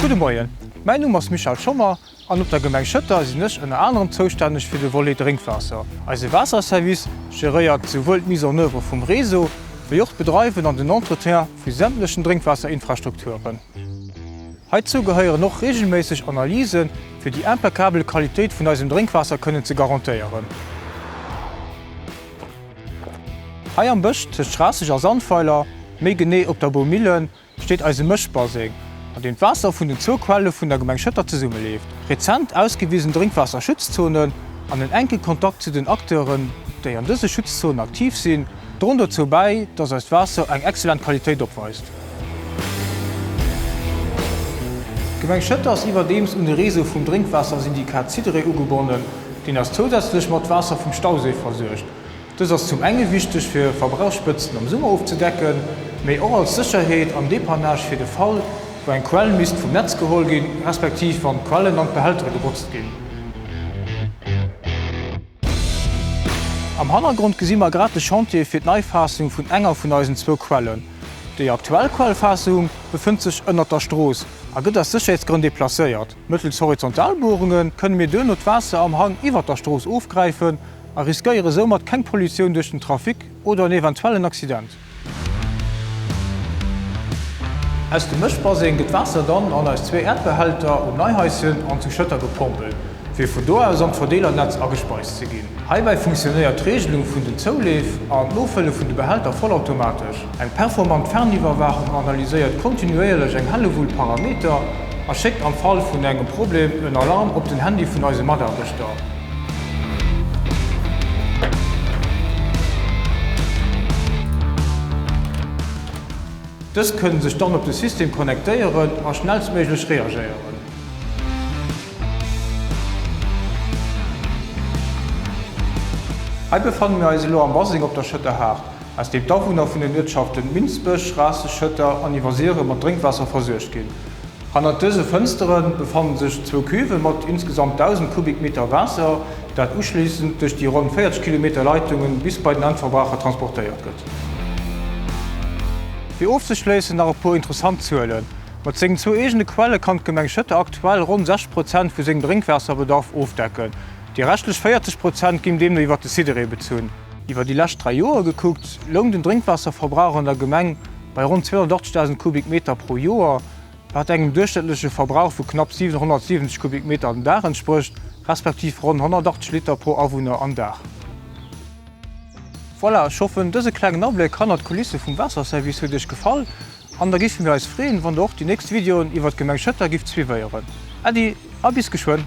Gudde Moien, mäin Numm ass Michel Schommer an op der Gemeng Schëtter sinn ech ënner anerem zoustänneg fir de Volet Drénkwaasser. Eise Waasserservice geréiert souwuel d'Mise en œuvre vum Réseau, wéi och d'Bedreiwen an den Entretien vu sämtlechen Drénkwasserinfrastrukturen. Heizou gehéieren och reegelméisseg Analysen, fir déi impeccabel Qualitéit vun eisem Drénkwaasser kënnen ze garantéieren. Hei am Bësch tëscht Schraasseg a Sandweiler, méi genee op der Boumillen, steet eise Mëschbaseng, an deem d'Waasser vun den zwou Quelle vun der Gemeng Schëtter zesummeleeft. Rezent ausgewisen Drénkwaasserschutzzonen an en enke Kontakt zu den Acteuren, déi an dëse Schutzzonen aktiv sinn, droen dozou bäi, dass eist Waasser eng exzellent Qualitéit opweist. D'Gemeng Schëtter ass iwwerdeems un de Réseau vum Drénkwaassersyndikat SIDRE ugebonnen, deen eis zousätzlech mat Waasser vum Stauséi versuergt. Dës ass zum enge wichteg fir Verbrauchsspëtzen am Summer ofzedecken, mee och als Sécherheet an Depannage fir de Fall, wou eng Quell misst vum Netz geholl ginn, respektiv wann d'Quellen an d'Behältere gebotzt ginn. Am Hannergrond gesi mer grad de Chantier fir d'Neifaassung vun enger vun eisen zwou Quellen. Déi aktuell Quellfaassung befënnt sech ënnert der Strooss a gëtt aus Sécherheetsgrënn deplacéiert. Mëttels Horizontalbuerunge kënne mir duerno d'Waasser am Hang iwwert der Strooss ofgräifen a riskéiere soumat keng Pollutioun duerch den Trafic oder en eventuellen Accident. Aus dem Mëschbaseng gëtt d'Waasser dann an eis zwee Äerdbehälter um Neihaischen an zu Schëtter gepompelt, fir vun do aus an d'Verdeelernetz agespeist ze ginn. Heibäi funktionéiert d'Reegelung vun den Zouleef an d'Nofëlle vun de Behälter vollautomatesch. Eng performant Ferniwwerwaachung analyséiert kontinuéierlech eng Hellewull Parameter a schéckt am Fall vun engem Problem en Alarm op den Handy vun eise Mataarbechter. Dës kënnen sech dann op de System connectéieren a schnellstméiglech reagéieren. Hei befanne mir eis elo am Baseng op der Schëtter Haard, aus deem d'Awunner vun den Uertschaften Minsbech, Schraasseg, Schëtter an Iwwersiere mat Drénkwaasser versuergt ginn. Hannert dëse Fënstere befannen sech zwou Cuven mat insgesamt 1.000 Kubikmeter Waasser, dat uschléissend duerch déi ronn 40 Kilometer Leitungen bis bei den Endverbraucher transportéiert gëtt. Fir ofzeschléissen nach e puer interessant Zuelen, Mat sengen zwou eegene Quelle kann d'Gemeng Schëtter aktuell ronn 60 Prozent vu sengem Drénkwaasserbedarf ofdecken. Déi reschtlech 40 Prozent ginn deemno iwwer de SIDERE bezunn. Iwwer déi lescht 3 Joer gekuckt, loung den Drénkwaasserverbrauch an der Gemeng bei ronn 280.000 Kubikmeter pro Joer, wat engem duerchschnëttleche Verbrauch vu knapp 770 Kubikmeter den Dag entsprécht, respektiv ronn 180 Liter pro Awunner am Dag. Voilà, ech hoffen dëse klengen Abléck hannert d'Kulisse vum Waasserservice huet Iech gefall an da géife mir eis freeën, wann der och déi nächst Videoen iwwert d'Gemeng Schëtter gifft suivéieren. Äddi a bis geschwënn!